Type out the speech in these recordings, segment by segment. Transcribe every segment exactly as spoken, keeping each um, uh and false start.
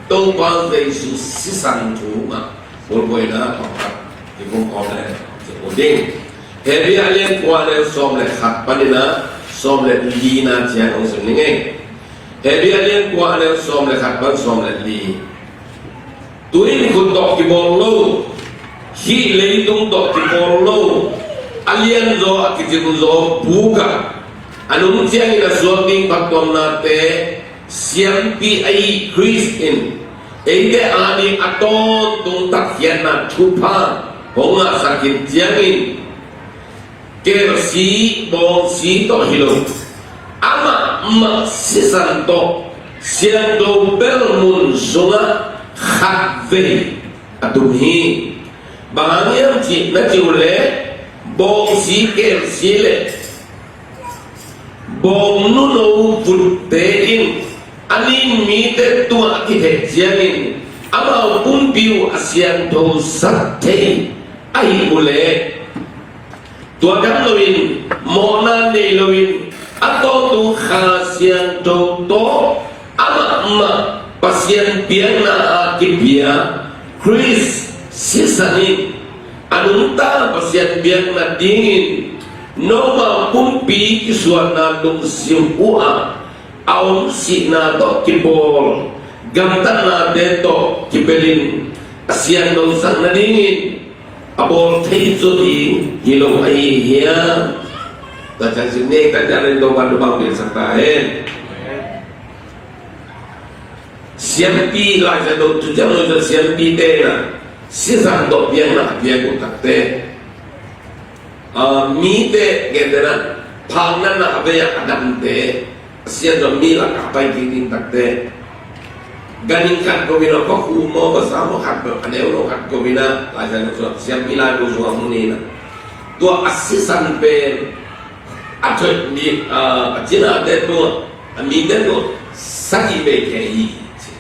Topa Jesu sisan thu mah bulphuhna pakhat i vung khawm le i vung ding. Hebru a lian kua le sawm le khat panin a sawm le lina ciang hong sim ning ei. Hebru a lian kua le sawm le khat pan sawm le li. Tu-in khut tawh kibawl lo, hih leitung tawh kibawl lo, a lianzaw a kicimzaw bukah a nung ciangin a suak ding phattuamnate siampi ahi Khrist in eite ading a tawntung tatkhiatna thupha hong ngahsak khit ciangin, kelsi bawngsi tawh hi lo, amah mah sisan tawh siangtho bel mun sungah khatvei a tum hi. Bang hang hiam cih na cih uh leh, bawngsi kelsi le bawng nuno vutte in a nin mite tungah a kitheh ciangin amau pumpi uh a siangthosak thei ahih uh leh, tua dang loin, mawhna nei loin, a tawntung Kha Siangtho tawh amah mah Pasian biakna a kipia Khrist sisan in a nungta Pasian biakna dingin nomau pumpi kisuahna lungsim uh ah a om sihna tawh kibawl gamtatnate tawh kibelin a siangthosak nadingin a bawl thei zaw ding hi lo ahi hiam? Tua ciang sim ni, ka ciang len Topa'n bang piaksak ta hen. Siampi, Lai Siangtho thu ciang lo, siampite na sisan tawh biakna a piak uh takte, a, mite gentehna, phaknatna a vei-ah a damte, a siangtho mi lakah a pai kik ding takte, ganhing khat ko-in a, vakhu maw, vasa maw khat ko, a neu lo khat ko-in a, Lai Siangtho sungah siampi laibu sungah mu ni na. Tua a sisan pen a thoih mi, a, a cinate tungah, a mite tungah sagih vei khia hi, ci.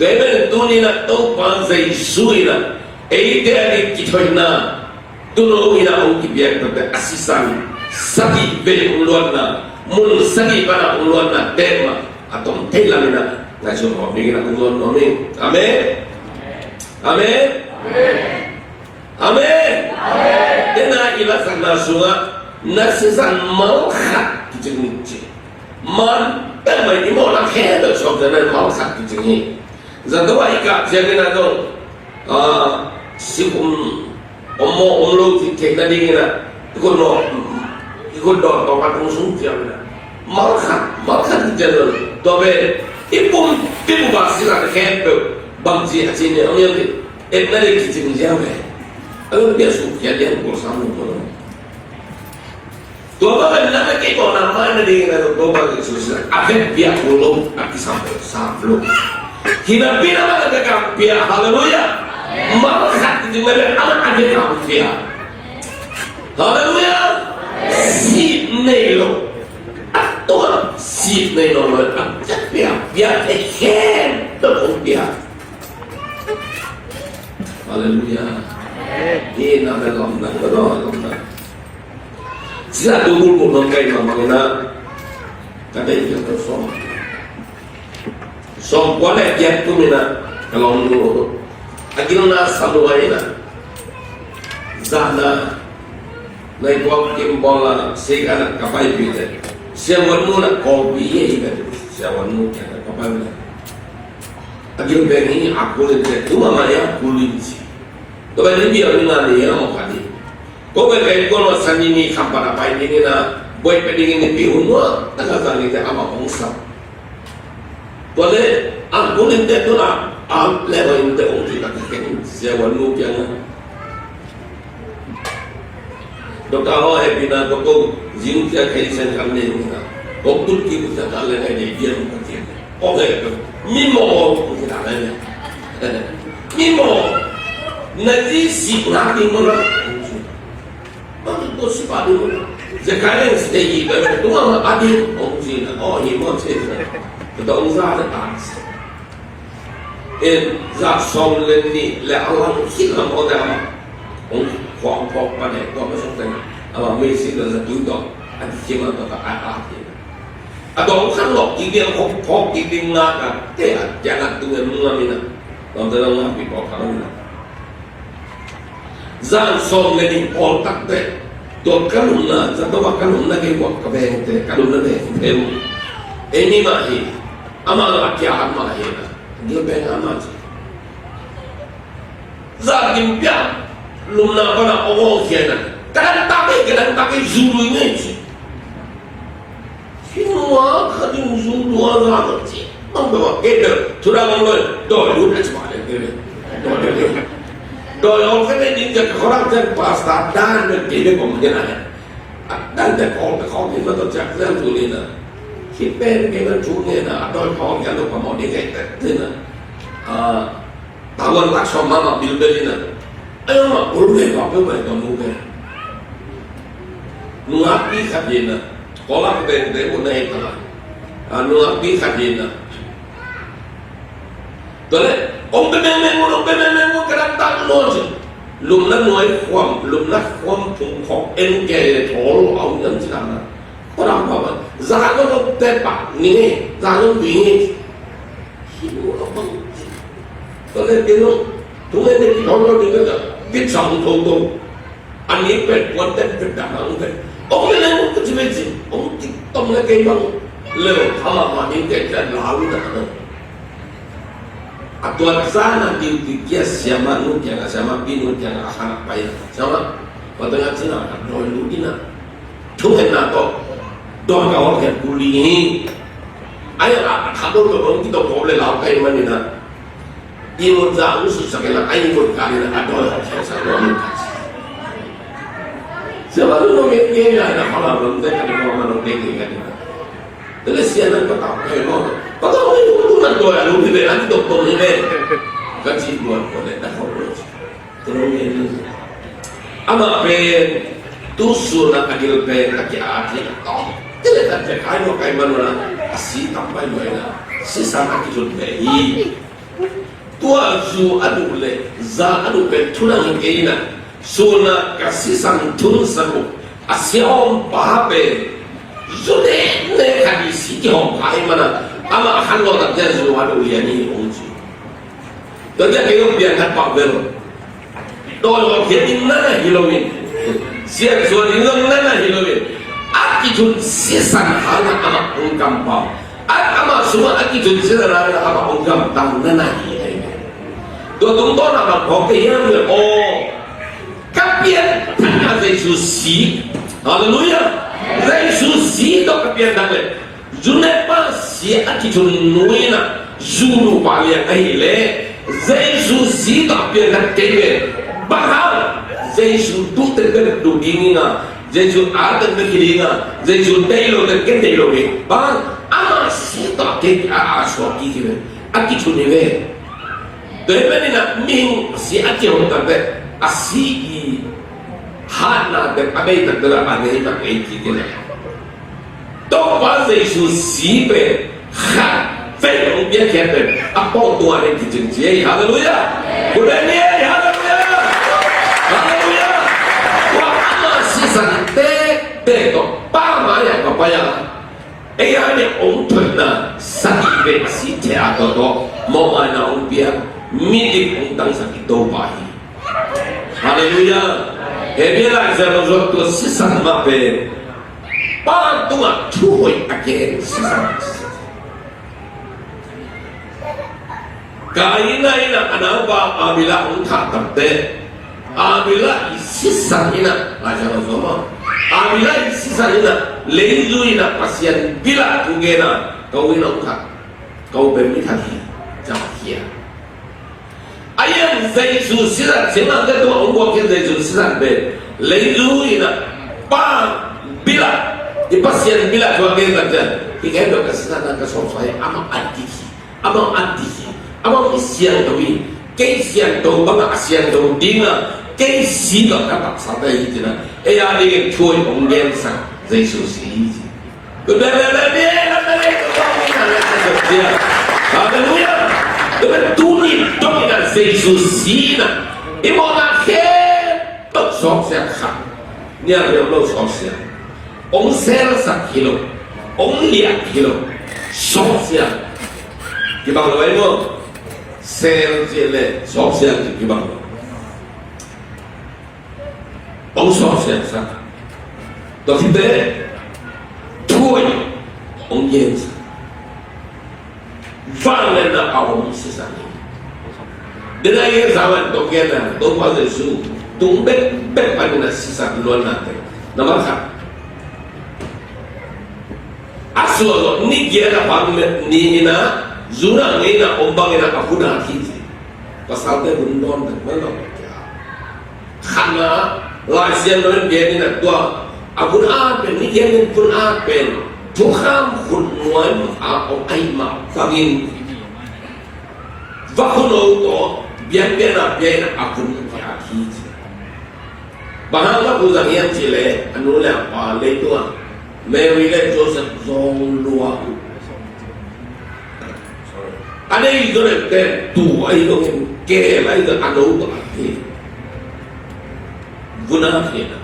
Tua ahih manin tuni-in ah Topa Jesu in ah eite ading kithoihna, tul lo in ah hong kipiak takte a sisan sagih vei hong luanna, mun sagih pan ah hong luanna, teh mah a tom thei lam in ah ngaihsun khawm dingin ah hong luan nuam ing. Amen. Amen. Amen. Amen. Dena i lasakna sungah na sisan mal khat kicing ci. Man peuhmah i mawhna khempeuh suakta na mal khat kicing hi. Zato ah i kah ciangin ah zong, ah, sikum om maw om lo cih theih nadingin ah i khut nawh, i khut dawh tawh khat hong sung ciangin ah mal khat, mal khat kicing zong. Tua pen i pumpi bup ah sisan khempeuh bangci a ci ni, om hiam cih. Etna le kicing ziau ve. A lo piak suk khia diang ko sam lo ko lo. Tua bang a na na kei ko na mai na ding na lo ko bang Jesu sa. A vet piak ko lo, a kisam lo, sam lo. Hina pina bang a ka kam piak, haleluya. Mal khat kicing na ve, a na a vet kam piak. Haleluya. Sih nei lo. A tua sih nei lo lo, a vet piak, piak e khen, to piak. Haleluya. Amen. Ina me lam na, lam na. Sila tu bul bul nong kai ma mangina. Ka dei ka sawm. Sawm kua le giat kum ina ka lawm nu. A gilna sa lua ina. Zahna. Nai kuak kim bawl a sei ka na ka paipih le. Siavuan nu na kawlpih hi hi ka tu. Siavuan nu kia na ka paipih le. A gil beng hi a kulin te tu mama ya kulin si. Tua pen ni bial ni nga ni ya mawk a ni. Ko pen kai kuan wa sani ni kham pan a pai ni ni na. Buai pen ni ni pi hun wa. Ta ka zang ni te a ma hong sa. Tua le a kulin te tu na. A le wa in te hong ki ta ka ken siavuan nu piang na. Doctor haw hehpihna tawh ko zing ciang hei sen kan nei uh na. Kong tut kik uh ciang ka leng hei nei diam uh ka ci. Kong hehpih mi maw kong ci ta leng. Mi maw na ci sih ngak ding maw na. Bang ko sih pah ding maw na. Zekai leng sih te yi bai bai tung a ma a ding kong ci na. Aw hi maw ci na. Ka dong za na ta. In zah sawm le nih le a lang khit lam aw te a mah hong khuang phawk pan he tua ma sawk teng a mah meisi tawh zatui tawh a kikhim a tawh ka ai a hi. A dong khan lok kik ding, khok khok kik ding ngak a, te a kiang a tung e mu ngam in a. Dong te dong ngak pi pawl khan in a. Zan sawm le nih pawl tak te, tua ka lumna, Zatoh a ka lumna kei ua ka veng te, ka lumna veng te mu. Ei ni mah hi, amah a kia mah hi na. Gil beng amah ci. Za kim piang, lumna pana ong ong khia na. Ka dang tak ei, ka dang tak ei, zu lui ngei ci. Hinua kha ding zu dua za dong ci. Bang bang kei bel, thu dang bang loi, doi lut na ci ma le kei bel. Doi lut. Doi ong kha ding ding ja ka khorang jan pasta dan bel kei bel bang kei na. Dan te kong te kong ni ma to jak zan zu li na. Ki pen kei na chu nge na, doi kong ya lo pa mo ding kei te na. Ah, Tawan lak sawm mahmah bilbel in a. Ai, amah kul ve, kua peuhmah in ka mu ve. Nungak pi khat in a. Kawlak tengteng uh na hei ta. A, nungak pi khat in a. Tua leh, ong pe mengmeng un, ong pe mengmeng un, ka dang tak nawn ci. Lumna nuai khuam, lumna khuam thum khawk en kei le thawl a om hiam ci dan a. Kua dang pa man. Za zong ong te pak ni ngei, za zong dui ngei. Hi lo a bang. Tua leh kei zong, tung en ding kithawh lo ding ka, vit sam tho tho. A ni pen puan ten pen dah hang pen. Ong leh leh ong ka ci pen ci, ong tik tom leh kei bang. Leh ong kha mahmah ding kei cian lau in a ka dong. A tua zan a duty kia siamah nu kiang a, siamah pi nu kiang a, a khan a pai a. Siamah, tua teng a cina a doi lut in a. Thungetna tawh dawn ka hawlkhiat kul ding hi. Ai, a, a khat dawn ka hong kitawh kawm le lau ka hih manin ah, i ngun za hong sutsak in ah, a i ngun kal in ah, a dawn hawlkhiatsak dawn in. Sia ma lu nong ngen ngen ngai na khalam lam te ka ding ma nong ngen ngen ka ding. Te le sia nang patau ka hih maw. Patau ka hih maw, nang dawn a lu hi ve, a kitawh dawn hi ve. Ka ci duan ko le, na hawlkhiat. Amah pen tu sun a a gil pen a kia a thei a tawm. Te le tan pen kai maw kai man ula a si tam pai maw ina. Sisan a kithun ve hi. Tua zu a duh le za a duh pen thunang hi kei ina. Sun a ka sisan thun sa uh a siahawm pa pen zu ne ne ka di si kihawm ka hi mana. Amah a khan lo tak te zu a duh lian hi ong ci. Tua ciang kei zong piang khat pah vel. Dawi hawlkhiat ding na na hi lo in. Siansuah ding zong na na hi lo in. A kithun sisan hangah amah hong kampau. A, amah sungah a kithun sisan hangah amah hong gamtang na na hi. Amen. Tua tungtawn ah bang phawk kei hiam le aw. Ka pianthak a Jesu si. Halleluiah. Jesu si tawh ka pianthak le. Zu ne pa si a kithun nu in a zu nu pa liang ahih leh Jesu si tawh a pianthak kei ve. Bang hang? Jesu duh teng bek duh ding ing a, Jesu a teng bek hi ding a, Jesu deih lo teng ken deih lo hi. Bang hang? Ama si tawh a kei a, a suak kik hi ve. A kithun hi ve. Tua ahih manin a mihing si a kihong tak teh a si i hatna teng a bei tak teh a nei tak ei kik hi ve. Topa Jesu si pen khat vei hong piakkhiat pen a pawh tua hi kicing ci ei. Halleluiah. Kut beng ni ei. Halleluiah. Halleluiah. Tua ama sisan tektek tawh pa mai-ah ka pai a, ei a nih hong thoihna sagih vei a si thei a tawh tawh mawhmaina hong piak midik hong tangsak i Topa hi. Halleluiah. Hebrew lai zia lo zuak tua sisan mah pen Pa tungah thu hoih a gen sisan. Kaina in a naupa Abela hong thah tak teh Abela i sisan in a, lai zia lo zuak mah, Abela i sisan in a, leizui in a Pasian bilah thu gen a, ko in a hong thah, ko pen mi thak hi, ci a. A ian Jesu sisan, singlamteh tungah hong guak khin Jesu sisan pen leizui in a Pa bilah, i Pasian bilah thu a gen tak ciang hi kei bek ka sisan a ka sawlsawlh hi, amah a dik hi, amah a dik hi, amah mi siangtho hi, kei siangtho bangah a siangtho ding a, kei si bang ka taksate hi ci in a, ei a dingin thu hoih hong gensak Jesu si hi ci. Halleluiah. Tua pen tuni dong in a Jesu si in a i mawhna khempeuh suaksia khat, nial deuh lo suaksia, hong selsak hi lo. Hong liah hi lo. Sawpsiang kibang lo ei maw. Sel cih le sawpsiang cih kibang lo. Hong sawpsiang sa. Tua khit teh thu hong gen sa. Vangliatna a om sisan hi. Dena i gen sa van tawh genna Topa Jesu tung bekbek panin a sisan luannate. Nambat khat, a suah zawh ni giat a pan ni in a, Judah ngeina om bangin a hun at hi ci. Pasalte hun dawn tek mah lo. Khatna, Lai Siangtho in gen in a, tua a hun at pen, ni giat in hun at pen thukham khutnuai a om ahih mah bangin, vakhu no tawh biakpiakna pia in a hun kiat hi ci. Bang hang vakhu zang hiam cih leh a nu le a pa leitungah Mary le Joseph zawng lua uh. A nei Joseph pen tu ahi zongin keel ahi zong a no tawh a hi. Vun at hi na.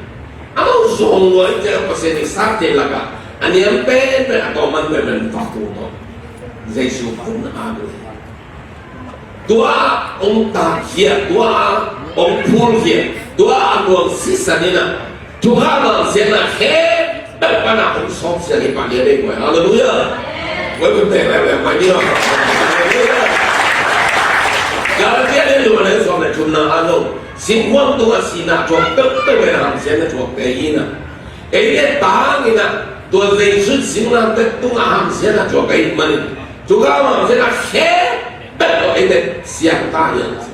Amau zawng lua hi ciang Pasian i sate lakah a niam penpen, a tawmman penpen vakhu tawh Jesu vun at uh hi. Tua hong tatkhia, tua hong phulkhia, tua a luang sisan in a, thukham hamsiatna khempeuh pan a hong sawpsiang hi pah lian ei guai. Halleluiah. Guai kun tek leuleu mai ni. Halleluiah. Galatia lian thum a neu sawm le thumna ah zong, singkuang tungah sihna thuak peuhpeuh in a hamsiatna thuakte hi na. Eite tangin a, tua Jesu singlamteh tungah hamsiatna thuak ahih manin, thukham hamsiatna khempeuh tawh eite siang ta hi a ci.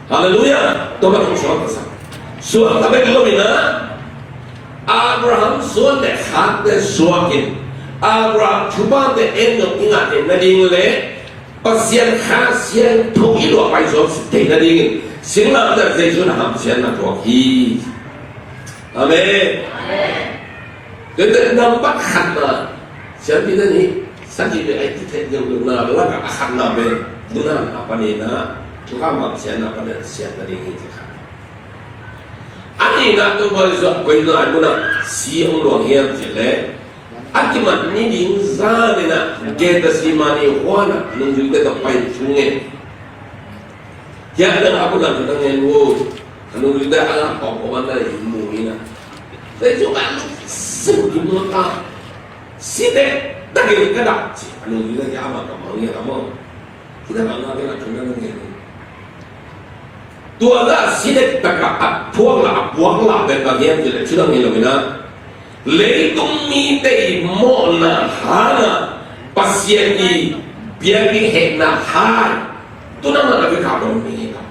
Halleluiah. Tua bang hong suakta sa. Suakta bek lo in a, Abraham suan le khakte suakin, Abraham thuphate en zong i ngah theihna ding le Pasian Kha Siangtho i luah pai suak theihna dingin singlamteh Jesu in a hamsiatna thuak hi. Amen. Tua teh nambat khatna, siampi te nih sagih bek a i theih deuh loh na lakah a khatna pen vun at a panin a, thukham hamsiatna panin a siatna ding hi ci kha. A nihna, Topa Jesu a koihna mun ah si hong luang hiam cih leh, a kimat ni ding zan in a Gethsemane huan ah nungzuite tawh pai thu ngen. Hiah nang a bulan thu nang ngen uh. A nungzuite a pawk pawk man na i mu in a, Jesu a lungsim kim lo ta. Si dek takin ka dak ci. A nungzuite hiah a man ka mang hiah ka mang. Hi na mang na ding a thu nang ngen uh. Tua zah si dek tak a a phuak lah, a puak lah pen bang hiam cih leh, thu dang hi lo in a, leitung mite i mawhna hangah Pasian i biakinn hehna hai tu na man a bek a dong ding hi ta.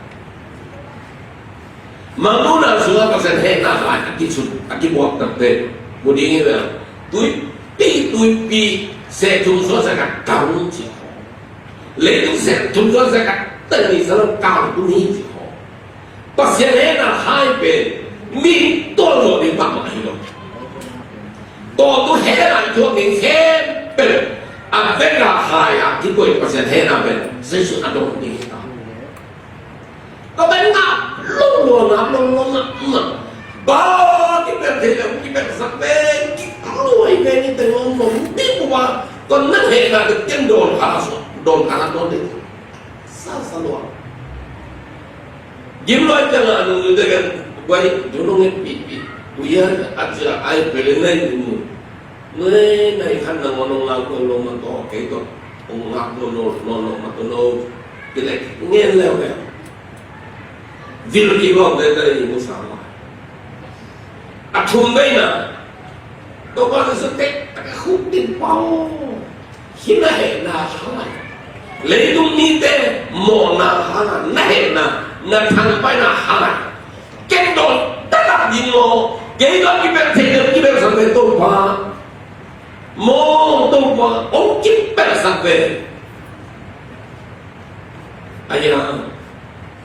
Mangmuhna sungah Pasian hehna hai a kisun, a kibuak takte mu ding hi ve. Tuipi tuipi seh thum suan seh khat kang ci. Leitung seh thum suan seh khat teng ni sa lo kang tum hi ci khaw. Pasian hehna hai pen mi tual zawh ding mahmah hi lo. Tawh tu hehna i thuak ding khempeuh a vek a hai a kikoih Pasian hehna pen Jesu a dong ding hi ta. Ka pen ngap lo lo, ngap lo lo mahmah. Ba kipel thei lo, kipel sak pen kikluai pen i teng lo lo. Ni ku ba, kon nang hehna pen ken dawn kha la so, dawn kha la dawn ding. Sa sa lua. Gim lua ciang a nungzuite kan guai, tu nung ngen pihpih. Uya a cia ai pele nai mu. Nai nai khan nang nong ngak nong nong ma to kei to. Ong ngak nong nong nong nong ma to no. Kile ngen leu leu. Vil ki bawm leu leu i mu sa ma. A thum veina Topa Jesu tek tak a khut din pau. Hi na hehna hai. Leitung mite mawhna hangah na hehna, na thangpaihna hai. Ken dawn taktak ding maw? Kei dawn kibel thei deuh, kibel sak ve Topa. Maw Topa, ong kibel sak ve. Aya,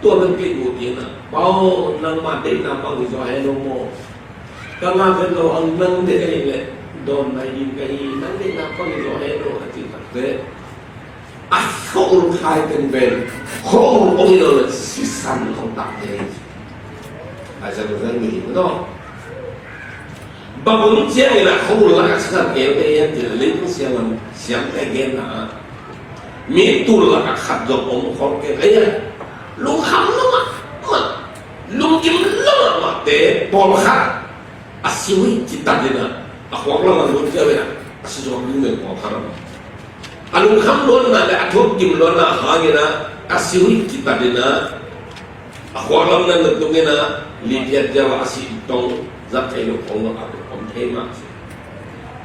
tua bek kei bu ding a. Pau, nangmah deihna bang hi zaw hen lo maw? Ka ngak vet lo ang nang deih ahi leh dawn nai ding ka hi, nang deihna bang hi zaw hen lo a cih tak teh, a khua-ul khai penpen khua-ul ong hi lo leh sisan ong tak ding hi. A zang zang mi hi maw? Bang hun ciangin a khua hun lak a sisan keu te hiam cih leh leitung siaman siamte genna ah mi tul lak a khat zong om khol kei. Ei a lungkham lo mahmah, lungkim lo mahmahte pawlkhat a si uh hi citatin a, a khuak lam a lut ciangin a si suak ding ve pawlkhat a. A lungkham luanna le a thuak kim luanna hangin a, a si uh hi citatin a, a khuak lam na lutuk in a, liphiat ziau a a si tong zat thei lo khong lo a om thei mah si.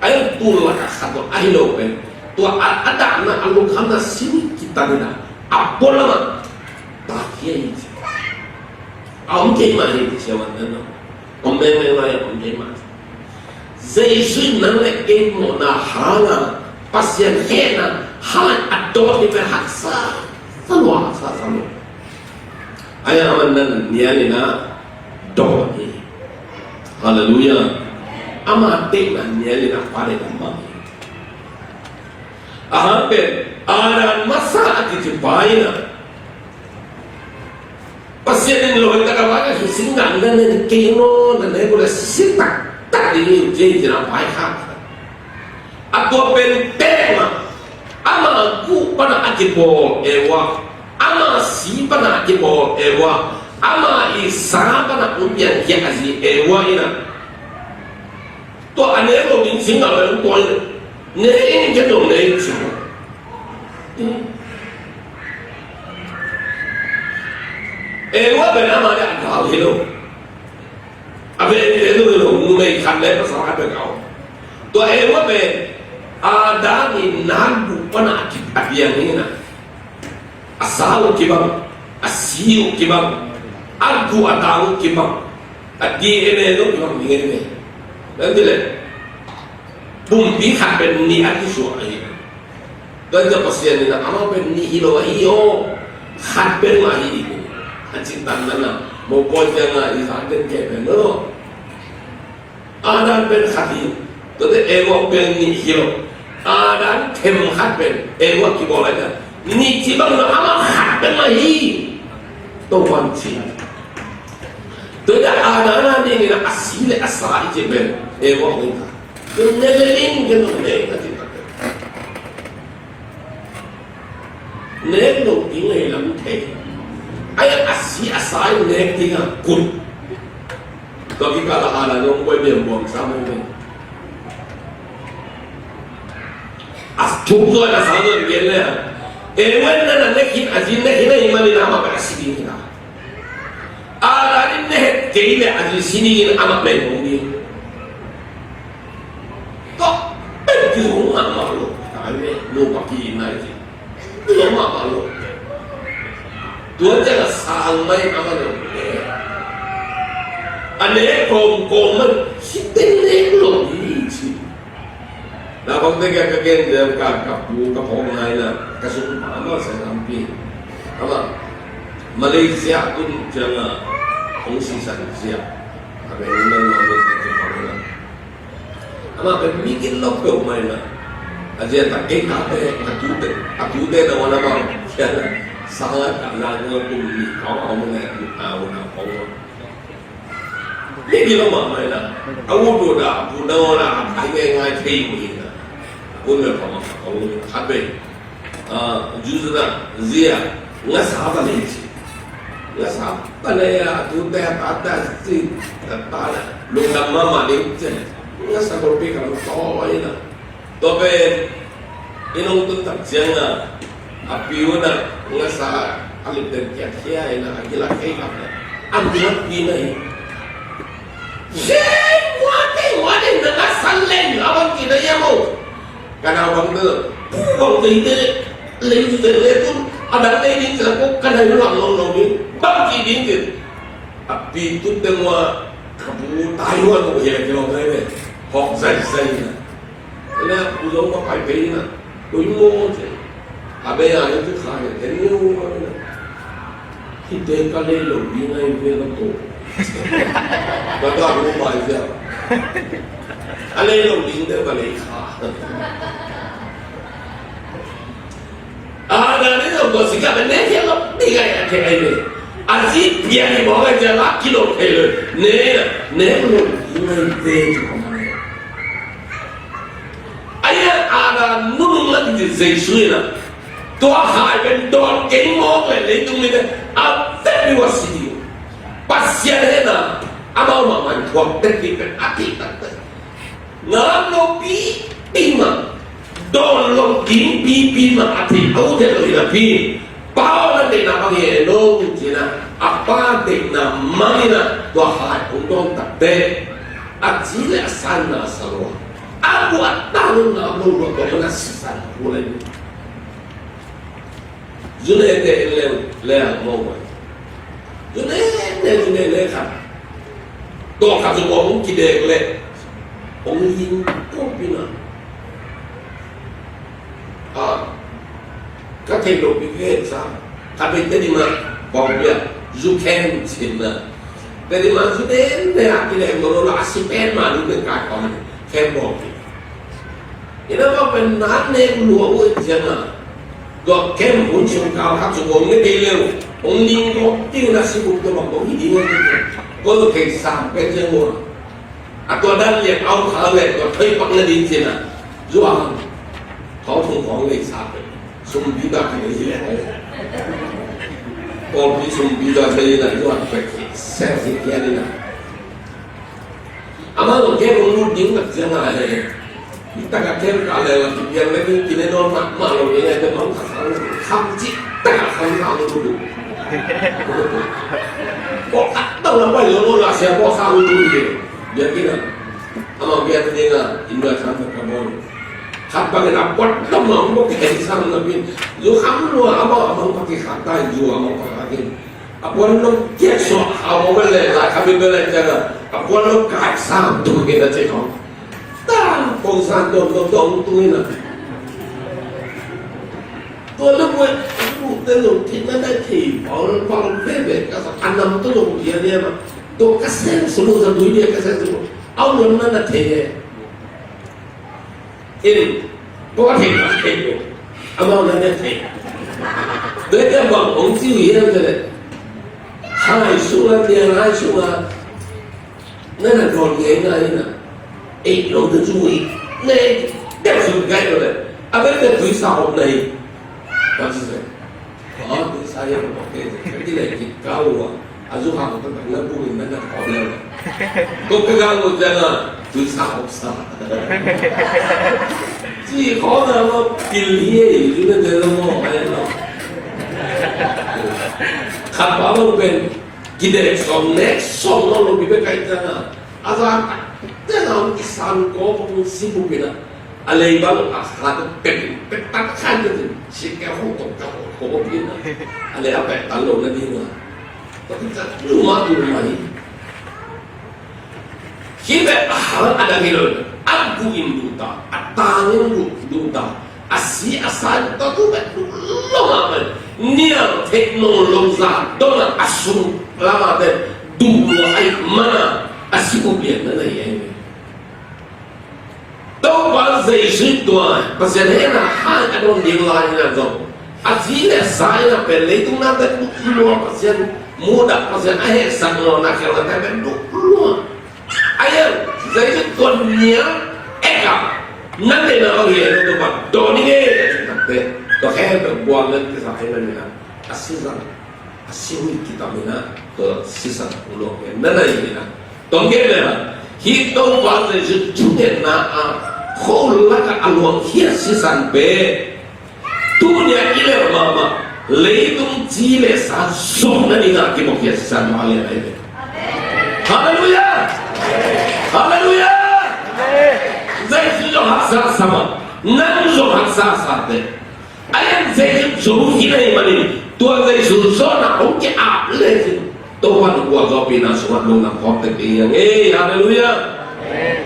A hi tul lak a khat lo a hi lo pen tua a, a dahna a lungkhamna si uh hi citatin a, a pualam a takhia hi ci. A om thei mah hi ci siaman nan lo. Om mengmeng lai a om thei mah. Jesuh in nang le kei mawhna hanga, Pasian hehna hanga a dawt hi pen haksa sa lua, haksa sa lua. Ahi hang aman nan nialin a dawt hi. Halleluiah. Ama teihna nialin a Pa deih a mang hi. A hang pen Adam masa a kici pa in a Pasian in lawi tak a vai a hi sing dan na nen kei maw, na nek uh leh si taktak ding hi uh ci hi ci na pai kha. A tua pen pek mah, ama guh pana a kibawl Eva, ama si pana a kibawl Eva, ama i sa pana hong piankhia a zi Eva in a tua a nek lo ding sing a vai hong tua in a nek in ken dong nek in ci. Eva pen ama le a gau hi lo. A pen pen lo hi lo, numei khat le pasal khat pen gau. Tua Eva pen Adam in na guh pana a kipiang hi na. A sa uh kibang, a si uh kibang, a guh a tang uh kibang, a D N A uh kibang ding hi ve. Nan ti le. Pumpi khat pen nih a kisuak ahi. Tua ciang Pasian in a amah pen nih hi lo ahi aw, khat pen mah hi ding hi. A cih dan nan a, mopawi ciang a i zan den kei pen lo. Adam pen khat hi. Tuate Eva pen nih hi lo. Adam them khat pen Eva kibawl lai ciang nih ci bang lo, amah khat pen mah hi. Topa'n ci. Tua hi a Adam a dingin a si le a sa i ci pen Eva hi ta. Tua ne le ling ke no ne ka ci ta. Nek lo ding a hi lam thei. Ai a si a sa i nek ding a kut. Tua kikal a Adam nong buai biang buang sa mo ne. A thuk zoi a sa zoi gen le a. E wen na na nek hin a zin nek hin a hi manin amah pen a si ding hi ta. Adam in ne het kei le a zi si dingin amah pen hong ding. Tua pen kizong mahmah lo. Kai ve, no pa ki in nai ci. Kizong mahmah lo. Tua ciang a sang mai amah lo. A ne kawmkawm man si ten ne lo ding ci. Naupangte kiang ka gen zel ka, ka pu ka phawk nai na, ka sung pa amah sa lampi. Amah Malaysia tun ciang a hong sisan zia. A beng in nan mah lut ka ci pang na. Amah pen mi gin lok peuh mai na. A zia tak kei ka te, a tute, a tute na wan amah. Sa a ka na ngol kum ni ka a om ne, a wan a kong. Ni gilo mahmah in a, a ut ut a, a pu na aw na, a pai ngeingai thei uh hi na. A pu na phamawh a ong khat vei. A, Jews na, zia, ngasa va nei ci. Ngasa va nei a, a tute a tate a ci, a ta na, lungdam mahmah ding ci. Ngasa golpi ka lungtaw hi na. Tua pen i nong tun tak ciang a, a pi un a ngasa a lipten kiat khia in a, a kilak khei khat na, a nuat pi na hi. Zeng, ua te, ua te, na ngasa leng a bang ki na ia mo. Ka nau bang te, pu bang te te, leng te te tun, a dang te ding sa ko, ka nai lam lo lo ni, bang ki ding te. A pi tun te mua, ka pu tai ua ko hia ki lo nai ve. Hok zai zai na. Ina, u zong ka pai pei na. Ui mo ce. A bei a, ina tu kha ne, ten ni u ma na. Hi te ka lei lo ding ai ve na to. Ka ka ru pai zia. A lei lo ding te ka lei kha. A, na ni lo ko si ka ne ke lo ding ai ke ai ve. A si pia ni mo ai zia la ki lo ke lo. Ne, ne lo ding ai ve tu ko ma ne. Jesu in a, tua hai pen dawn kei mawk leh leitung mite a vekpi uh a si ding. Pasian henna amau mah man thuak tek ding pen a theih taktak. Ngak lo pipi mah, dawn lo ding pipi mah a theih, a ut het lo hi napi, Pa aw, na deihna bang hi e, en aw, ci-in a, a Pa deihna mangin a tua hai hong dawn takteh, a zi le a sa in na sa lo a, a buaina tangin ngak lo lua, tua man a sisan a pu lai. Zu nete en leng leng mawk mai. Zu nete, zu nete khat, tawh khat zu hong kidek leh hong ling kawp in a. A, ka theih loh pi ven sa. Khat vei Tedim ah bawng bia, zu khem ci-in a. Tedim ah zu nete a kilem lo lo la, a si pen mah ding pen kai kawm khem bawng pi. Ina bawng pen na nek lua uh ciang a, tua khem hun sung kau khat sung hong ne kei leh hong ling kawp ding na, si bup tua bang hong hi ding uh. Ko thei sam pen ciang uh. A tua dan lian au kha le tua thoi pak na ding ci-in a, zuan thawng thong khawng lei sa pen sumpi tak hi leh, pawlpi sumpi tak hi leh, zuan pek sel si kian in a. Amah zong kei hong lut ding tak ciang a le, hi tak a kei ka le la, kipiang le ding kine nawn mah mah lo, ina te mang kha sang kham cih tak a kham kham lut ding. Ko khat tau la pai lo lo la sia ko kham lut ding. Biakinn ah, amau biakinn ah, inn ah sang ka bawl. Khat bangin a puan lam ah hong bok kei sang na pi in. Zu kham lua, amau amau pa kikhat ta in, zu amau pa kikhat in. A puan lom kiak suak, a mawk bel leh, lai kha bel leh ciang a, a puan lom kai sang tung in a ci khong. Ta, kong san dong dong dong tung in a. Tua leh buai, a bu te zong thei na na thei, bang bang veve ka sa, a nam tawh zong thei a nia ma. Tua ka seng sulu sa tui dia ka seng sulu. Au lam na na thei e. In, ko thei na thei lo. Amau na na thei. Tua te bang hong ci uh hiam cih leh, hai sung a, tiang hai sung a, na na dawn ngeingei in a. Ei lo te zu i, ne, deuh sung gai lo leh, a vet te tui sa hop na hi. Bang ci se. Aw, tui sa hiam, ok, ka kileh kik ka uh a, a zu hang taktak na bung in na na khawm leh. Ko ka gang lo ciang a, tui sa hop sa. Ci khawm na lo, pil hi ei, zu na te lo maw, ai lo. Khat pa bang pen, kidek sawm, nek sawm lo lo, bi bek kai ciang a, a za taktak a, kisan ko bang si bu pi na. A lei bang a khat pek in, pek tak khan ka tin, si ka hong tong ka hong ko pi na. A lei a pek tan lo na ding a. Ka tin ka lu ma tu ma hi. Hi bek a hang a dang hi lo. A gu in du ta, a tang in du, du ta. A si a sa in ta tu bek du lo ma ma. Nial thei no lo za dong a sung la ma te du lo ai ma na. A si u bian na na hi ai. Topa Jesu tua Pasian henna hai a dawn ding lai-in a zong, a zi le sa in a pen leitung nate duh lua, Pasian mudah, Pasian a hehsak lua na khial nate pen duh lua. A hiang Jesu tua nia ek a, na deihna bang hi e, na tua bang dawn ing e, a ci takte, tua khempeuh buang nang kisa hi na ni na, a si zang. A si uh hi kitam in a, tua sisan uh luang pen na na hi in a. Tawm gen le a, hih Topa Jesu thungetna a, khuaul lakah a luangkhiat sisan pen, tuni a i lelh mahmah, leitung ci le sa sukna dingah kimuakhiat sisan mah lian ahi ve. Halleluiah! Halleluiah! Jesu zong haksa sa mah, nang zong haksa sa teh. A lian Jesu zo hi na hih manin, tua Jesu zawhna hong ki-ap lecin, Topa in gualzawhpihna sungah lungdam khawm tek ding hi hang e. Halleluiah.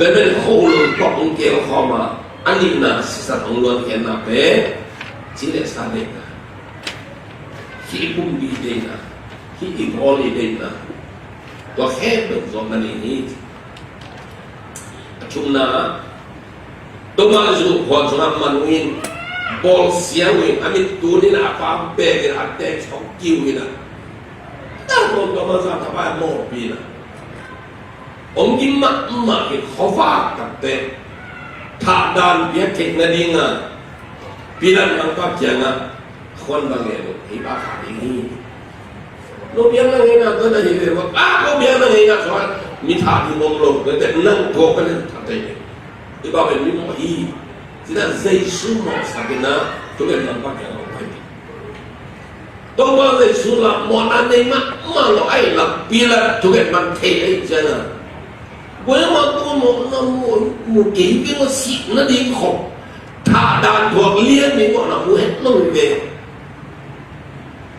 Tua pen khuaul tawh hong keel khawm a, a nihna sisan hong luankhiatna pen, ci le sa deihna, hih i pumpi deihna, hih i pawl i deihna, tua khempeuh zawhna ding hi. A thumna, Topa Jesu khuan sungah man uh in, bawlsia uh in, a mit tun in, a pam pek in, a tek sawk kiu in a. Ta tuamtuam a za thapai a mawhpi in a. Hong kim mahmah in khuavak takteh, thahdan piak theih nading a, Pilat mangpa kiangah, "Khuan bang ngen uh, hih pa kha ding hi. No biakna ngeina tua na hi ve maw, a, ko biakna ngeina suang mi thah ding om lo, tua teh nang tua ka len thah teh. Hih pa pen mi mawh hi," ci-in ah Jesu mawhsak in ah thunget mangpa kiangah hong paipih. Topa Jesu lah mawhna nei mahmah lo ahih leh Pilat thunget man thei ahih ciangin ah, "Goiama, tua mawhna mu, mu kei ve maw, sihna ding khop thahdan thuak lian ding mawhna mu het lo hi ve.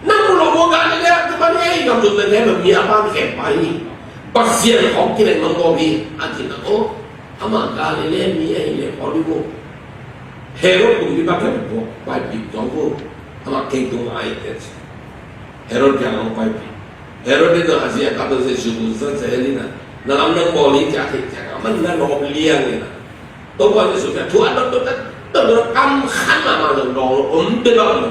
Nang mu lo maw, Galilee a kipan hi, ei gam sung teng hi, mi a pan khem pa hi. Pasian khawng kileng nong bawl hi," a ci-in ah, "Aw, amah Galilee mi ahih leh pau ding uh. Herod kumpipa kiang buak paipih zong uh, amah kei tung a hi," ci. Herod kiang hong paipih. Herod in a zi a kap Jesu mu zel zel in ah, "Na lam nang bawl hi," ci a theih ciang a, amah na lawp liang in ah, Topa Jesu kiang thu a dot dot, dot dot, kam khat mahmah zong dawng lo, om bek a om lo.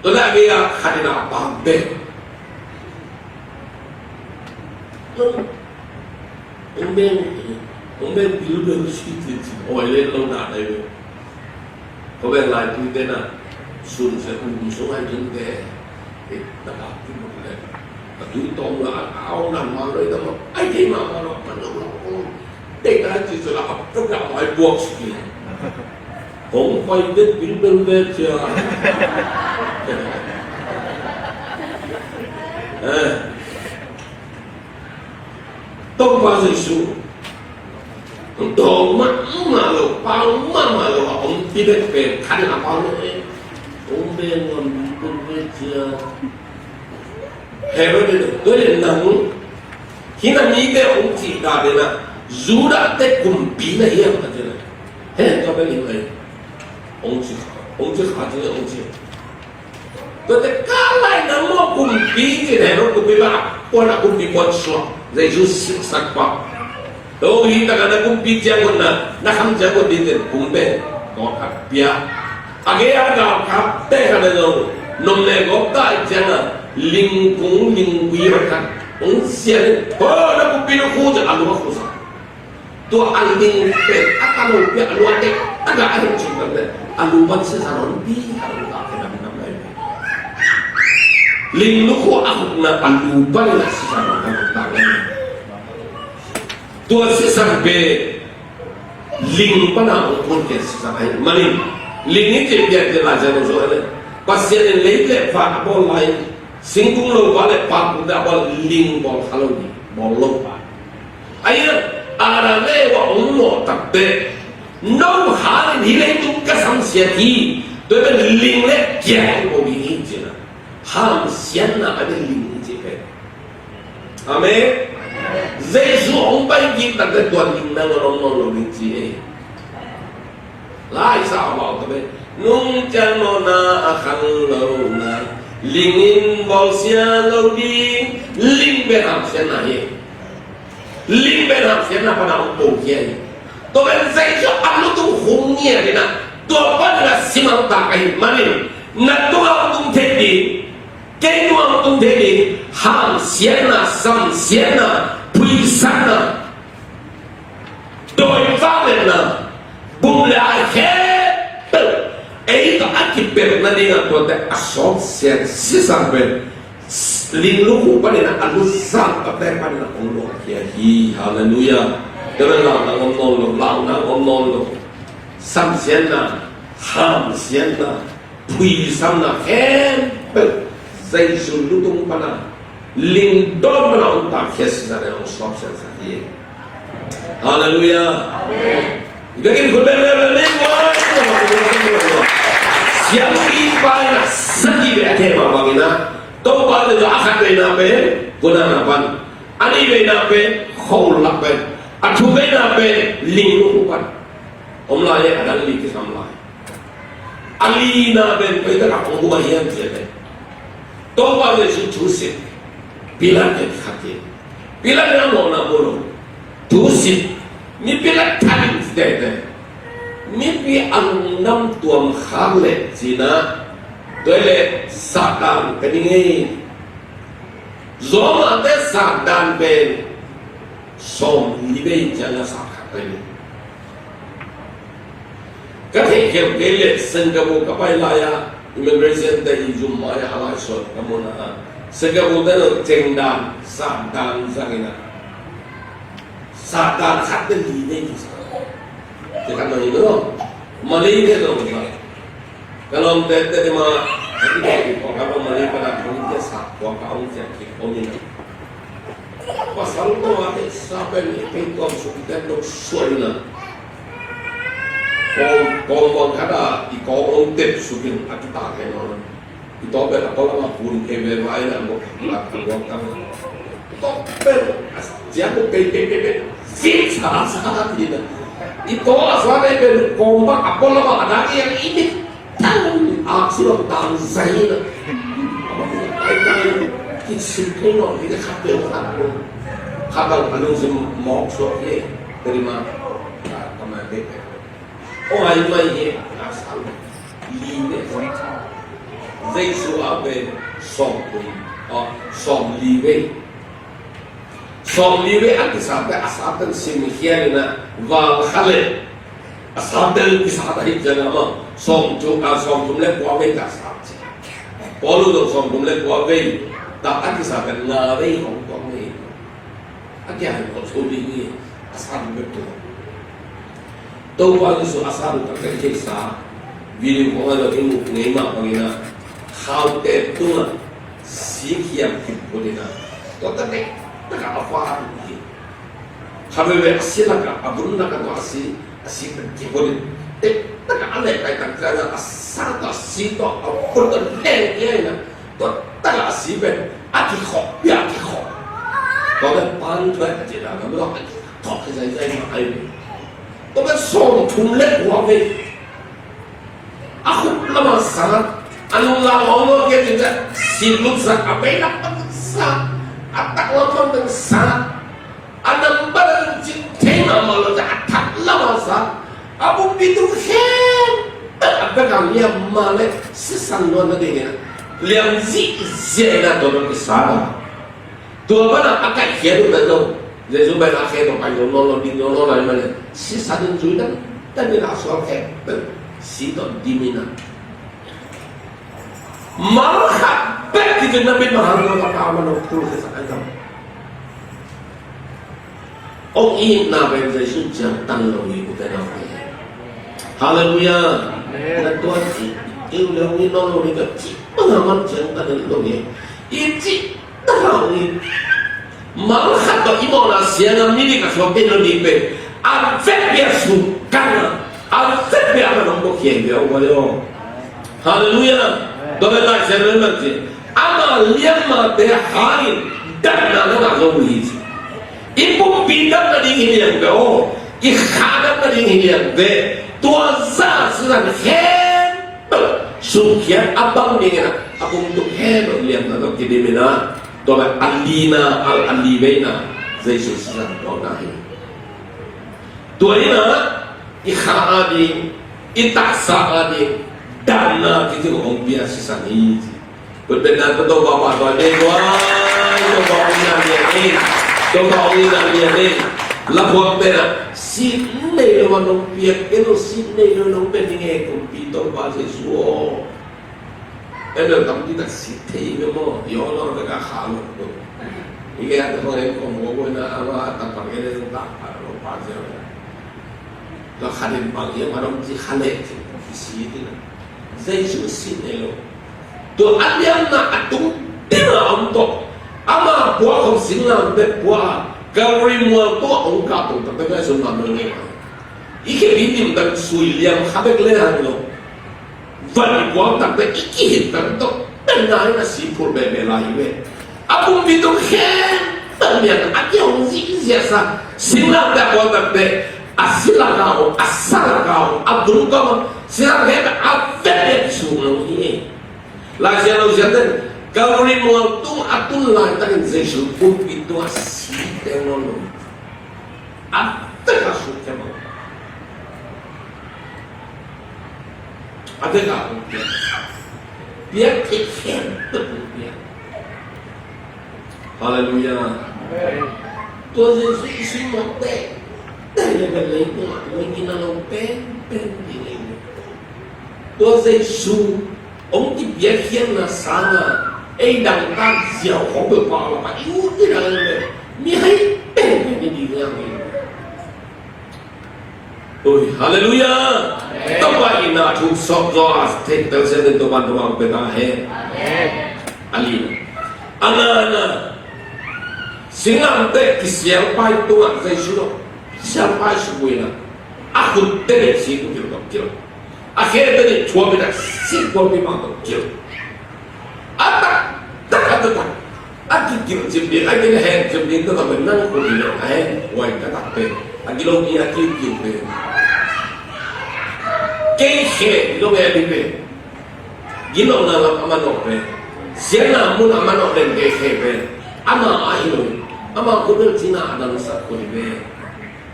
Tua leh a gei a khat in a pak bek. Hong beng, hong beng bilbel ci, ci, ci, oi le lo na dai ve. Ko beng lai tu te na, sun se um sung ai tun te. E, na ka tu mo le. Ka tu tong la, au na ma lo, da ma, ai te ma ma lo, ma lo lo. Te ka ci so la, ka ka ai buak si. Hong pai te bilbel ve cia. Eh. Topa Jesu, dawng mahmah lo, pau mahmah lo a om Pilat pen khat in a pau lo e. Om beng ngam beng beng cia. Herod in, "Tua leh nang, hih na mite hong cih dan in ah Judah te kumpi na hiam?" a ci leh. He, tua bel hi mai. Hong ci, hong ci kha ci leh hong ci. Tua teh ka lai nang maw kumpi ci, Herod kumpipa, puan a kumpi puan suak, Jesu siksak pa. Tua hi takah na kumpi ciang un na, na kham ciang un ding teh kum pen, gawt khat pia. A gei a galkapte khat in zong, nom le gawp ta ahih ciangin, ling kung ling gui khat, hong sian in, ho, na kumpi lukhu ci a lua khusa. Tua a ling pen a ka lo pia a lua tek taka a hih cih pen a lu pan sisa nawn pi a lo ta ke dam dam lai. Ling lukhu a khukna a lu pan sisa nawn a lo ta lai. Tua sisan pen ling pan a hong pun ke sisan ahih manin ling i cih pian te lai sia lo so le Pasian in lei le van a bawl lai singkung lo va le pan pun te a bawl ling bawl kha lo ni bawl lo pa. Ahi zongin Adam le Eva hong mawh takteh, no hangin hih leitung ka samsiat hi, tua pen ling le kiang hong ko ding hi ci-in a, hamsiatna a ding ling hi ci pen. Amen. Jesu hong pai kik takteh tua ling nangawn om nawn lo ding ci hi. Laisa a bau ta pen, nung ciang nawhna a khang lo na, ling in bawlsia lo ding, ling pen hamsiatna hi. Ling pen hamsiatna pan a hong kokhia hi. Tua pen Jesu a lutung hong ngiat in a, tua pan a simang ta ahih manin, na tungah hong tung thei ding, kei tungah hong tung thei ding, hamsiatna, samsiatna, phuisakna, dawi vangliatna, bum le ai khempeuh ei tawh a kipelh nadingin tuate a sawt sian sisan pen ling lukhu panin a, a luzang pate panin a hong luahkhia hi. Halleluiah. Tua pen launa om nawn lo, launa om nawn lo. Samsiatna, hamsiatna, phuisamna khempeuh Jesu lutung pan a, ling dawn pan a hong tatkhiat sisan in hong sawpsian sak hi. Halleluiah. Amen. Biakinn khut beng beng beng beng. Siampi pa in a sagih vei a theh mah bangin a, Topa le a khat veina pen gunahna pan, a nih veina pen khuavul lak pan, a thum veina pen ling lukhu pan. Om lai e, a dang li kisam lai. A lina pen koi takah hong gum a hiam cih leh, Topa Jesu thu sim, Pilat in khat hi. Pilat in a mawhna mu lo. Thu sim, mi Pilat khat in ci tete, mipi a lungdam tuam khak leh ci-in a, tua leh satdan ka ning ei. Rome-te satdan pen sawmli vei ciang a sat khat pen. Ka theihkhelh kei leh Singapore ka pai lai-a immigration te i zum mai-a a laisuan ka mu na a, Singapore te no cengdan satdan zangin a, satdan khat te li nei kisa. Te kan no i no Malay te no sa. Ka lawmte te ma a ti kong ka Malay pa na kong tia sa kong ka ong tia ki ong ina. Pasal tawh a deihsa pen i pei tuam suk tep lo suak in a, kawng, kawng buang khat ah i kawng hong tep suk in a kitak hen aw. I tawh pen a pawlkhat a hun kei ve vai in a, a buang tang. I tawh pen a ciang kei kei kei kei, fit sa sa in a. I tawh a sa kei pen kawng bang a pawlkhat a dak i ang i mit Tang, aksi lo tang zai na. Ai tang, kisim kei lo, kita khat peuh khat peuh. Khat bang a lungsim mawk suak hi. Teri ma, ka ma kei peuh. Ong ai mai hi, a sang. Li ne. Jesu a pen sawm thum, aw, sawm li vei. Sawm li vei a kisa pen a sa pen sim khial in a, val kha le a sa pen kisa ta hi ciang a, ma sawm thum, a, sawm thum le kua vei ka sa ci. Paul zong sawm thum le kua vei ta a kisa pen nga vei hong tuak vei. A kia hai ko so li ni a sa pen tua. Topa Jesu a sa lu tak tak kei sa, video khong a lo i muk ngei mah bangin a, khaute tungah sik hiam kim put in a, tua tak tak tak a va hi. Kha veve a si lakah, a vun lakah tua a si, a si tak kim put in, tak tak a leh kai tak tak a sa tua a si tua a vun tua leh kia in a, tua tak a si pen a kikhop pia a kikhop. Tua pen pan tua a cina na tua a kikhop ki zai zai ma ai. Tua pen sawm thum le kua vei. A khup lamah sat, a nung lam a om lo kei cin ciah, sik lut sat, a bei lam pan sat, a tak lam pan sat, a nam pan cin thei mahmah lo ciah, a thak lamah sat, a pumpi tung khen a bek a liam mah leh sisan luan nading in a liam zihziah in a tua lam kisat a. Tua pan a a kaihkhiat uh pen zong Jesu pen a khe tawh pai nawn lo, ding nawn lo lai mah leh sisan in zui dang dang in a sual khek pen si tawh dim in a. Mal khat bek kici na mit mahang lo ka pa man lo tul khe sak ai dam. Ong itna pen Jesu ciangtan lo hi, u te nau hi. Halleluiah. Amen. Na tua ci, keu le ong it nawn lo hi ka ci, bang a man ciangtan lo hi. I ci, na hau hi. Mal khat tawh i mawhna siang a mi nih ka suak kei lo ding pen a vekpi a suk kan a, a vekpi a man hong buak hiai hi a, ong mah leh aw. Halleluiah. Tua pen Lai Siangtho in bang ci, ama liammaite hangin damna na ngah zo uh hi ci. I pumpi dam nading hi liang ve aw, i kha dam nading hi liang ve. Tua zah sisan khempeuh sukhiat a bang dingin a, a pum tung khempeuh liamna tawh kidim in a, tua pen a lina, a, a li veina Jesu sisan tuakna hi. Tua in a, i kha ading, i taksa ading damna kici hong pia sisan hi ci. Kut beng dan Topa pa tua dei tua, Topa hong ina lian in, Topa hong ina lian in. Laphuak pen a, si nei lo a nong piak, ken lo si nei lo nong pen ding e, kumpi Topa Jesu aw. Ken lo tampi tak si thei ve maw, i aw lo ve ka kha lo. I ke a te hong en kom ko ko na a wa ta pa ke le ta pa lo pa Jesu. Tua khat in bang hiam a dong ci kha leh ci, i si ding a. Jesu sin e lo. Tua a liamna a tung ding a om tawh, ama pua khong singlamteh pua a, Calvary mual tua ong kah tung takte ngai sun lam lo ngai. I khe bi nim tak sui liam kha bek le hang lo. Van i puak takte i kihit tak tawh pen na in a si phur bebe lai hi ve. A pumpi tung khempeuh lian a kihong zihziah sa. Singlamteh a puak takte a si lak a om, a sa lak a om, a dum kawm a, singlamteh khempeuh a vek lian suk lo hi. Lai Siangtho siam ten Calvary mual tung a tun laitakin Jesu pumpi tung a si teng lo lo. A vek a suk teng lo. A vek a hong piak. Piak theih khempeuh hong piak. Halleluiah. Amen. Tua Jesu i sui mawk teh. Teh le pen leitung ah, leitung ah lo pen pen ding ei. Tua Jesu hong kipiakkhiatna sangin ei dangtak ziau khawng bel pau lak a i ut ding a, mi hai pen pen i ding a. Ui, halleluiah. Amen. Topa in a thuk sawk zaw a theih telsiam ding Topa in thupha hong pia ta hen. Amen. A lina, a ngana, singlamteh kisialpai tungah Jesu tawh sialpai suk uh in a, a khutte nih sik uh kilh tawh kilh, a kheite nih thuapi tak sik, thuapi mah tawh kilh. A taktak, a taktak a kikilh cip ding, a kina hen cip ding, taktak pen nang khut hi leh a hen huai taktak pen, a gilo mi a kikilh pen, kei khe hi lo nge ding pen, ginawhna lam a manawh pen, siatna mun a manawh pen kei khe pen, ama a hi lo hi. Ama khut bel cina a dangsak khut hi pen.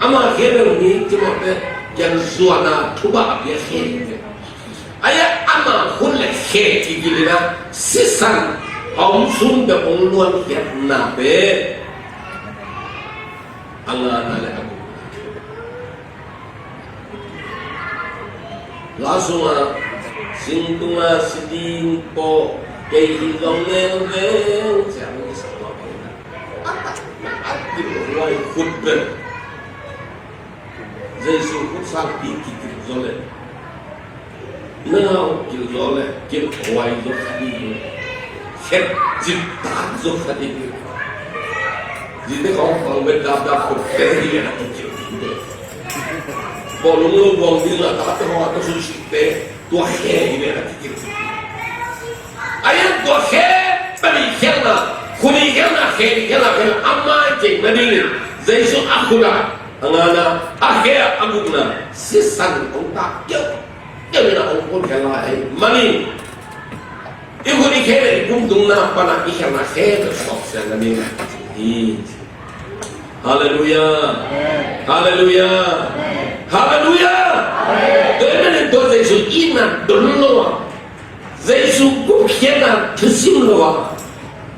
Ama khe bel mi cimawhte kiang zuan a thupha a pia khe hi ve. Ahi a, ama khut le khe kikilh in a, sisan a om sunte hong luankhiatna pen a ngana le a gukna. La sungah, sing tungah si ding pawh kei hi zong leuleu, ciang i sa mah bang in a, a taktak a kilhhuai khut pen Jesu khut sangpi kikilh zaw leh, na hong kilh zaw leh kilhhuai zaw kha ding hi. Khet ciptak zaw kha ding hi. Zite khawng pang vet dapdap khut pen hi leh a kikilh ding hi. Bawlung lo buang ding a tate khawng a tawh suisite, tua khe hi leh a kikilh ding hi. Ahi a, tua khe pen i khialhna, khut i khialhna, khe i khialhna, khe a mai cih nadingin Jesu a khut ah, a ngana, a khe ah, a gukna, sisan hong tak kiaukiau in a hong pun khial lai ahih manin, i khut i khe le i pumtungna pan a i khialhna khe bel sawk siang nading hi. Halleluiah. Halleluiah. Halleluiah. Tua ahih manin tua Jesu itna don lo a, Jesu gupkhiatna thusim lo a,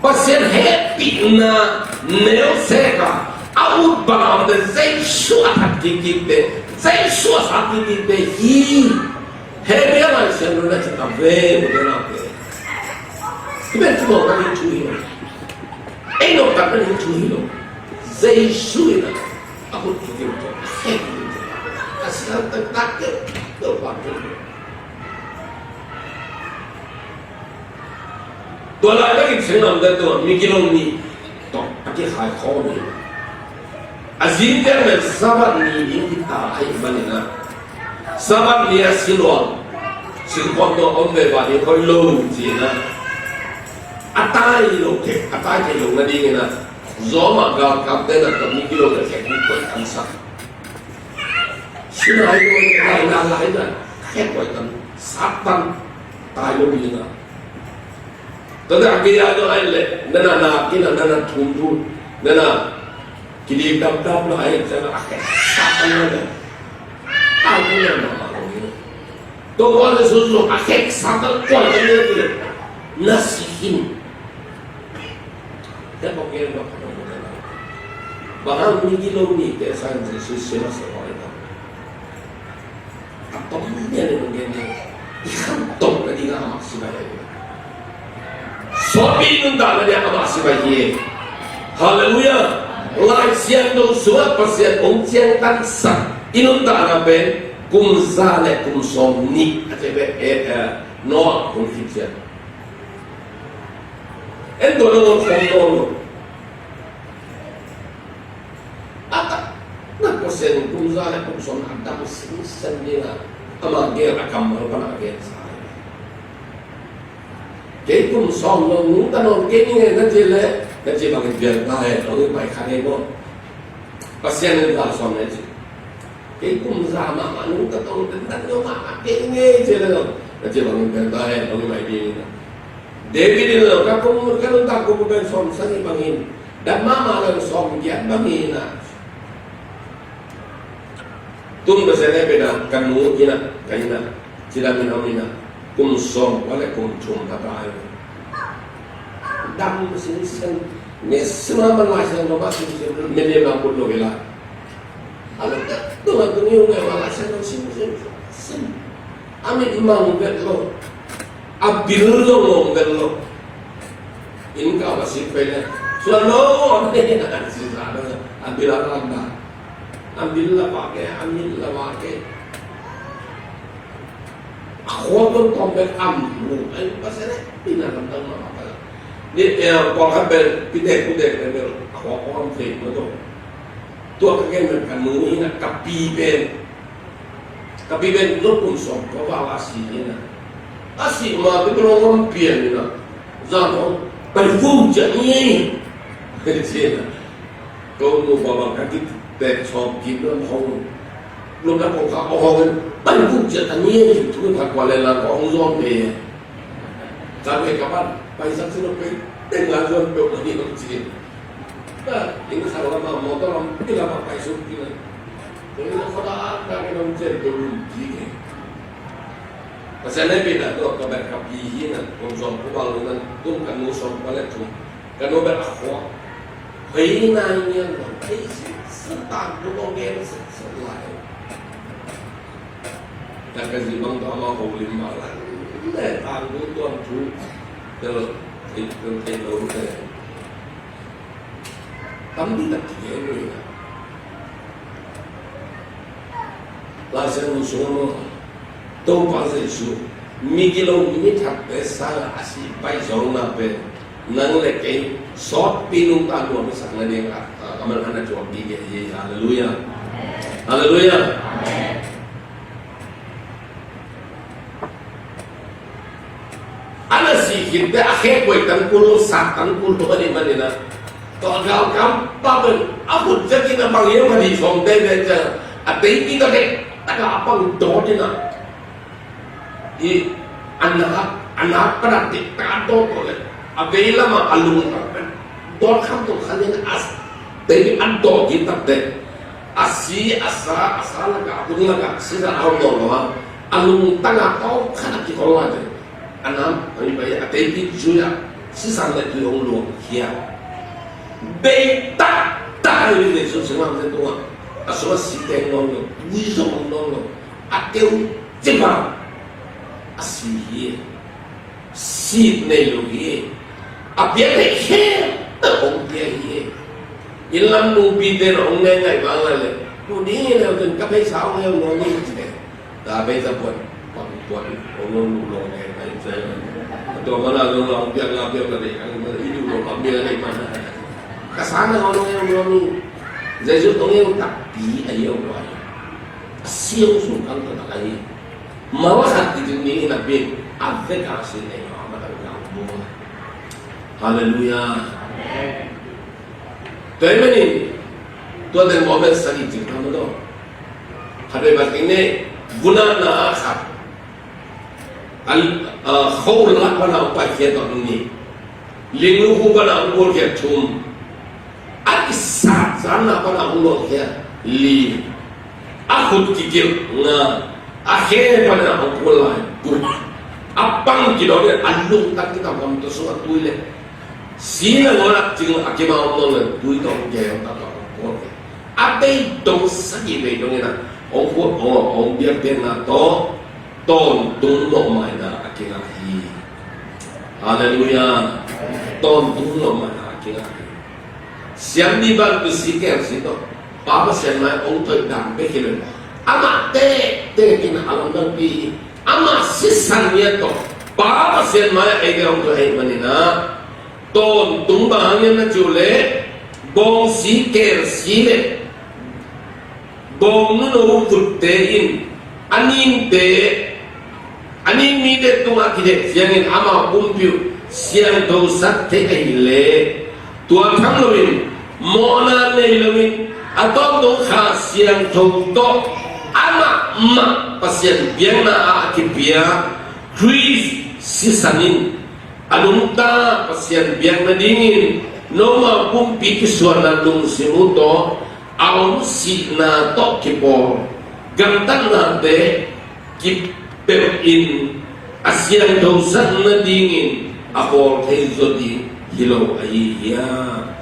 Pasian hehpihna neu sek a, a ut bang a omte Jesu a that kikkikte, Jesu a sa kikkikte hi. Hebrew Lai Siangtho na cih a ve, ute naute. Hih pen thu mawkna ding thu hi lo. Ei noptatna ding thu hi lo. Jesu in a, a khut kikim tawh, a khe kikim tawh, a sial taktak tawh, tawh pa tawh. Tua laitakin singlamteh tungah migilo nih tawh a kikhai khawm hi. A zingte pen Sabbath ni ding hi ta ahih manin a, Sabbath ni a si lua, singkhuam tawh a om ve val ding hoih lo ci-in a, a tai lo thei, a tai thei lo nadingin a, Roma galkapte in a tua migilo nih a khek ding koih kamsak. Sinai lo, lai na lai na, khek koih kam, Satan tai lo ding a. Tua a kei a dong ahih leh, nana na kina, nana thum thum, nana kidik dap dap na ahih ciang a khek Satan na na. Ai, nana na ma lo ni. Tua kawng le sun sun a khek Satan kuai na ni. Na si hin. Te pawh kei bang. Bang hang migilo nihte sangin Jesu si masa kawng na. A tom lian in hong gen hi. I khantoh nading a amah si bai hi. Sawtpi nuntak nading a amah si bai hi. Halleluiah. Lai Siangtho sungah Pasian hong ciangtansak i nuntakna pen kum za le kum sawm nih a ci ve, eh, eh, Noah hong khit ciang. En tua nangawn khawm nawn lo. A takna Pasian in kum za le kum sawm a dam sinsen ding a, ama gel a kammal pan a gel sa hi. Kei kum sawm lo nungta nawn kei ning e na ci leh, na ci bangin bel ta hen, hong i pai kha ding maw. Pasian in za sawm na ci. Kei kum za mahmah nungta tawh, na nungta mahmah kei ning e ci leh lo, na ci bangin bel ta hen, hong i pai ding a. David in lo, ka kum, ka nuntak kum pen sawmsagih bangin, dam mahmah lo sawmgiat bangin a. Tun Pasian hehpihna, ka nu in a, ka inn ah, cidam in a om in a, kum sawmkua le kum thum ka ta hi. Dam sinsen, misi mahmah Lai Siangtho mah simsim, milim a put lo hi lai. A lo tak tung a tung hi ung e, Lai Siangtho simsim, sim. A mit mang vet lo. A bil zong om vet lo. Inn kah a sik pai le, "Suan lo," a ci sa lo. A bil a lam da. A bil la vak e, a mit la vak e. A khua tuamtuam bek am lo. Ai, Pasian e, pi na lamdang mahmah ka la. Ni, eh, pawlkhat bel, pitek putek bel, a khua khua am thei mah tawh. Tua ka gen bel ka nu hi na ka pi bel. Ka pi bel zong kum sawm kua val a si hi na. A si ma pi bel hong pian hi na. Zan hong, pai vung ciah ni. Ci na. Ko nu ba bang ka kitek sawm kim lam hong. Lum na kong kha hong hong in, pai vung ciah ta ni, thu kha kua le la hong zon pe. Ka vei ka ban, pai sak sin pe, teng la zon pe ma ni hong ci. Ka, inn kha la ma, motor lam, pi la ma pai suk pi na. Ko ni na kho da, ka ke nong cian pe lum ki ke. Pasian e pi na, tua ka ber ka pi hi na, kum sawm kua val na, kum ka nu sawm kua le thum. Ka nu bel a khua. Hei nai nian lo, hei si, sa tang bu lo gen sa, sa lai. Ka ka zi bang tawh amah holim mah lai. Le tang bu tuang thu. Tel, thei, tel, thei lo te. Tam di tak ki gen lo ina. Lai Siangtho sung ah maw, Topa Jesu, migilo mithatte sangin a si paih zawkna pen nang le kei sawtpi nuntak nuam i sak nading a, a, a manphatna thuak ding hi. Halleluiah. Halleluiah. A na si khitte a khe kuai tangkul lo, sak tangkul lo a ni manin a, tua galkap pa pen a khut ziakin a bang hiam a dih sawm tete ciang a teipi ta dektak a a pang dawt in a, i a nak, a nak pan a dektak a dawt tawh leh a vei lamah a lungtang pen dawt kham tawh khan in a teipi a dawt ding takte, a si, a sa, a sa lakah, a hun lakah sisan a om nawn lo a, a lungtang a tawm khat a kikhol lai teh, a nam, a mi pai, a teipi zui-ah sisan le tui hong luang khia. Bei taktak a hi. Jesu singlamteh tungah a sungah si teng nawn lo, tui zong om nawn lo, a teu cip a, a si hi. Sih nei lo hi. A piak theih khempeuh hong pia hi. Inn lam nungpite in hong ngen ngaih vang lai leh, tuni hi leh tun ka pheisa hong heu nuam hi ci leh, ta pheisa puan, puan, puan hong nuam nuam lo ngen ngaih ci leh, tua mana zong la hong piak, la piak la deih kang mana i duh lo lam bia deih mana. Ka sa na hong heu nuam hi. Jesu hong heu takpi a hi hong nuam hi. A siang sung kang ta tak a hi. Malakhat i ding ni in a bik a vek a sin nei lo a matang kang bung. Halleluiah. Tua ahih manin tua teng mawh pen sagih cing kha maw taw. Khat vei bang ding ni, vunahna a khat. A, a, kho lak pana hong paikhiat tawh ni. Linglu khu pana hong gualkhiat thum. A kisat zanna pana hong gualkhiat li. A khut kikilh nga. A khe pana hong gual lai guk. A pang kidawt in a lungtang kitam kam tawh sung a tui leh. Si nangawn a cing a kimau nawn leh tui tawh hong khe hong tak tawh hong gualkhiat. A bei dong sagih bei dong in a hong gual, hong, hong biakpiakna tawh. Tawntung lawhmaina a kingah hi. Halleluiah. Tawntung lawhmaina a kingah hi. Siampi bang tu si kel si tawh Pa Pasian mai hong thoih dan bek hi lo. Amah tektek in a lamdangpi hi. Amah sisan ngiat tawh Pa Pasian mai ah eite hong thoih ahih manin a, tawntung bang hang hiam na cih uh leh, bawngsi kel si leh bawng nuno vutte in a ningte, a ning mite tungah kidek ciangin amau pumpi uh siangthosak thei ahih leh, tua tham loin, mawhna nei loin, a tawntung Kha Siangtho tawh amah mah Pasian biakna ah a kipia Khrih sisan in a nungta Pasian biak nadingin nomau pumpi kisuanna lungsim uh tawh a om sihna tawh kipawl gamtatnate kipelh in a siangthosak nadingin a bawl thei zaw ding hi lo ahi hiam?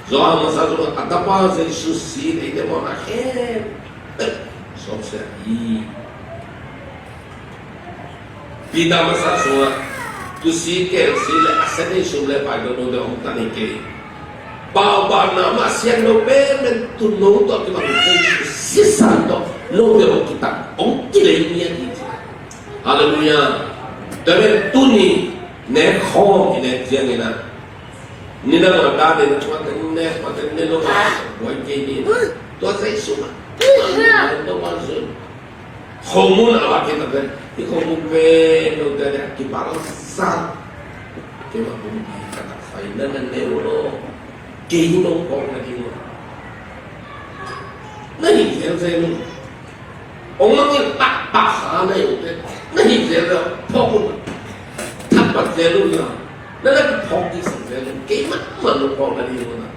Johan masa sungah a Tapa Jesu si in eite mawhna khempeuh sawpsiah hi. Peter masa sungah tusi kelsi le a sia nei sum le pai dong dong dong hong tan hi kei. Baubau na mah siang no pen men tu no to ki bang kei sisan to no pe hong kitan hong kilei ni a ti. Halleluiah. Tua pen tuni ne khawm i ne ciang ina ni na lo dan ina tua ten ne tua ten ne lo buai kei ni tua sai suma. Tua wan sun. Khomun a va kei ta pen i khomun pen lo te ne ki balang sa. Kei ma bum bi ka ta fai na na ne lo. Kei no kong na ki lo. Na hi zel zel un. Ong mangin taktak ha na hi zel. Na hi zel zel. Phawk un. Thakpat zel un na. Na na phawk ding sak zel un. Kei mahmah nong phawk na ding un na.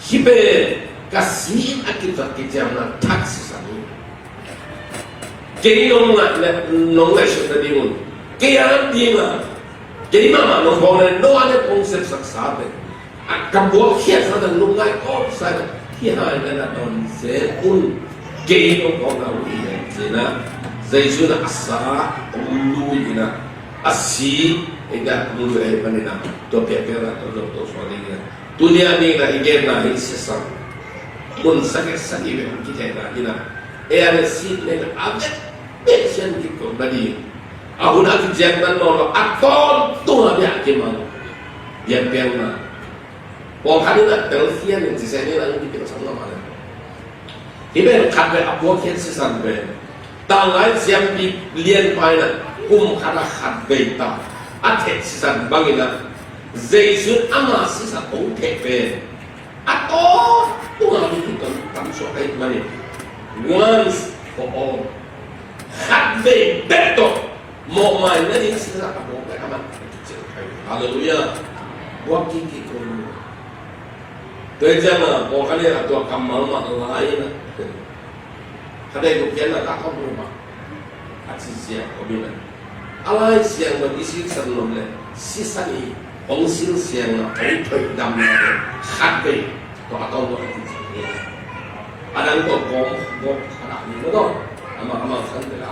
Hi pen ka si in a kizat kiciamna thak sisan hi. Kei nong ngaih le nong ngaihsutna ding un. Kei a ding a. Kei mahmah nong phawk na ding no a ne phawk sepsak sa pen. A ka buakkhiatsa na lungngai kawmsa na hi hai na na dawn zel un. Kei nong phawk na uh hi hen ci na. Jesu na a sa ong lui ina a si ina ong lui hi pan ina tua piakpiak na tua zong tua suak ding ina. Tuni a ding na i genna hi sisan mun sakit sakit ve hong kithehna ina. E a ne si ne a vet vet sian kikop na ding. A hun a kician nan nawn lo a tawntung a biak kimang. Biakpiakna. Pawlkhat in a telfian in cisen in a hong kipiaksang lo mah le. Hi pen khat ve a puak hian sisan pen. Tanglai siampi lianpa in a kum khat a khat vei ta. A theh sisan bangin a. Jesu in ama sisan hong theh pen. A tawntung a mi kiton tam suak ahi manin. Once for all. Khat vei bek tawh. Mawhmai na ding sisa a bawk le amah. Halleluiah. Buak kiki ko. Tua hi ciang a pawlkhat in a tua kammal mah lai in a. Khat dei ko kian a ka khawm lo mah. A ci siang ko min a. A lai siang lo i silsan lo le sisan i hong silsiang a hong thoih dam na le khat vei. Tua a tawm lo a ti ciang hi. A dang tua kawm bawk khat a ni lo tawh. Amah amah san vei a